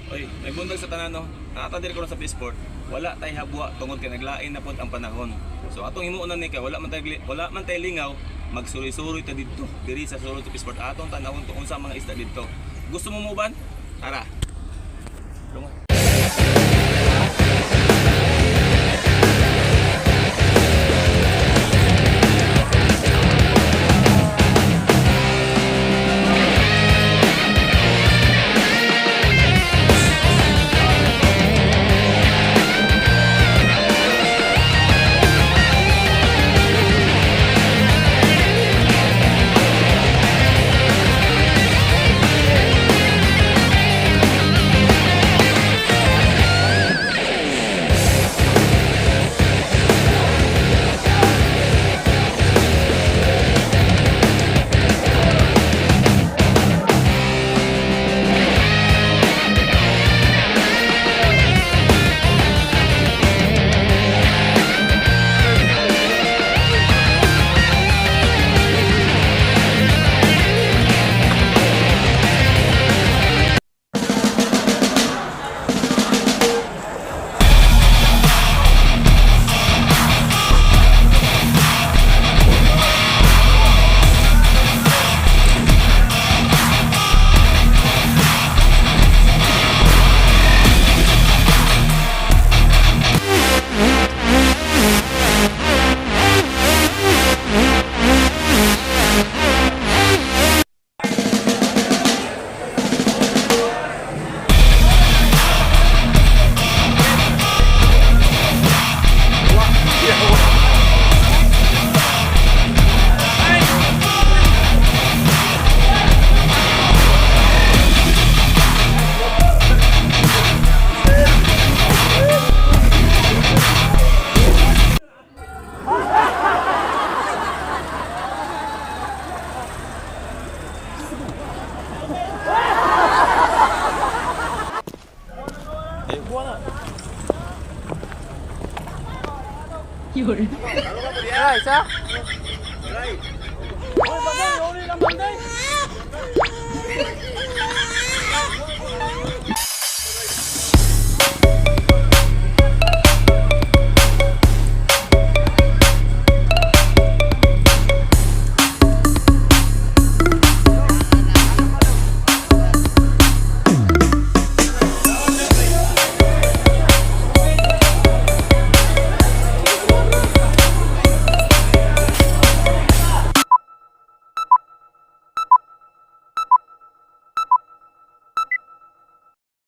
Oy, may buntag sa tanan, no. Naa ta diri karon sa Fishport. Wala tay habwa tungod kay naglain na pod ang panahon. So atong himuon na ni kay wala man tay lingaw, magsuroy-suroy ta didto. Diri sa sulod sa Fishport atong tanawon kung unsa ang mga isda didto. Gusto mo muban? Tara. Lunga.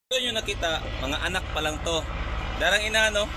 Ito yung nakita, mga anak pa lang to. Darang ina, no?